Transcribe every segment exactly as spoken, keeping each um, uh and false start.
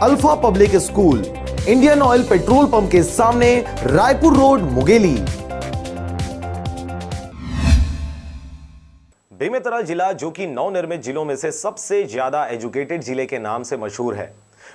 Alpha public school, Indian oil petrol pump के सामने, Raipur road, मुगेली। बेमेतरा जिला, जो कि नवनिर्मित जिलों में से सबसे ज्यादा एजुकेटेड जिले के नाम से मशहूर है,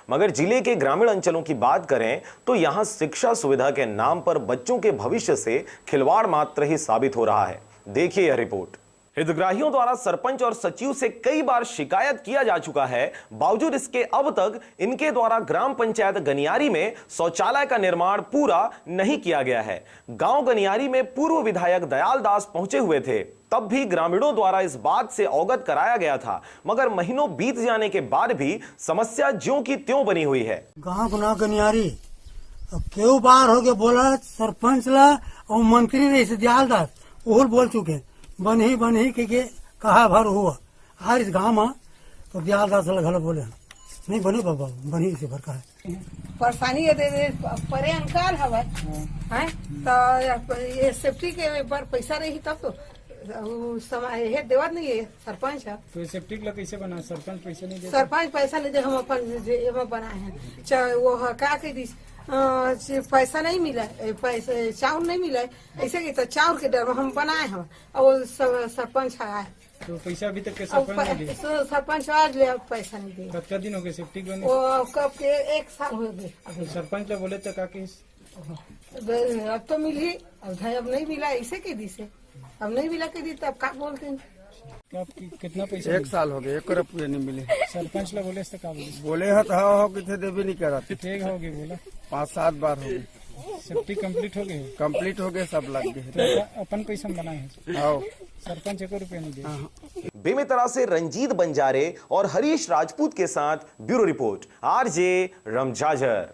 मगर जिले के ग्रामीण अंचलों की बात करें तो यहाँ शिक्षा सुविधा के नाम पर बच्चों के भविष्य से खिलवाड़ मात्र ही साबित हो रहा है। देखिए यह रिपोर्ट। हितग्राहियों द्वारा सरपंच और सचिव से कई बार शिकायत किया जा चुका है, बावजूद इसके अब तक इनके द्वारा ग्राम पंचायत गनियारी में शौचालय का निर्माण पूरा नहीं किया गया है। गांव गनियारी में पूर्व विधायक दयाल दास पहुंचे हुए थे, तब भी ग्रामीणों द्वारा इस बात से अवगत कराया गया था, मगर महीनों बीत जाने के बाद भी समस्या ज्यों की त्यों बनी हुई है। गांव के नाम गनियारी, अब केऊ बार हो गया बोला सरपंच ला और मंत्री रहिस दयाल दास, ओहू ल बोल चुके, बनही बनही के, के कहा भर हुआ। आज इस गांव में तो दयाल दास ला घलो बोले, नहीं बने बाबा, बनही इसे भर का है। परेशानी ये दे दे, परे अंकाल हवय, हैं? तो ये सेफ्टी के एक बार पैसा रही तब तो, उ समय ये देवत नहीं है सरपंच है। तो ये सेप्टिक ला कैसे बना? सरपंच पैसा नहीं दे। सरपंच पैसा नहीं दे, हम अपन जे एमा बनाए हैं। चा-, वो ह-, का कह दी, अ, जे पैसा नहीं मिला, ए, पैसे, चाउर नहीं मिला, ऐसे की तो चाउर के डर में हम बनाए हैं। और वो स-, सरपंच है। तो पैसा अभी तक के और सरपंच प-, नहीं दे? स-, सरपंच आज ले, अब पैसा नहीं दे। कतका दिन हो गए सेप्टिक बने? वो अब कब के एक साल हो गए अभी। तो सरपंच ला बोले तो का कहिस? अब, अब तो मिली, अब धाय अब नहीं मिला, ऐसे कह दी से। अब नहीं मिला कह दी, तब का बोलते हैं? तो आप कि-, कितना पैसा एक मिला? साल हो गए, एक रुपया नहीं मिले। सरपंच ला बोले तो का बोले? बोले ह तो हाँ हो, किथे देवे नहीं करत। ठीक हो गए बोला। पाँच सात बार हो गए। सेप्टिक कंप्लीट हो गए? कंप्लीट हो गए, सब लग गए। तो अपन पैसा में बनाए हैं? आओ। सरपंच एको रुपया नहीं दे। हाँ। बेमेतरा से रंजीत बंजारे और हरीश राजपूत के साथ ब्यूरो रिपोर्ट, आरजे रमझाझर।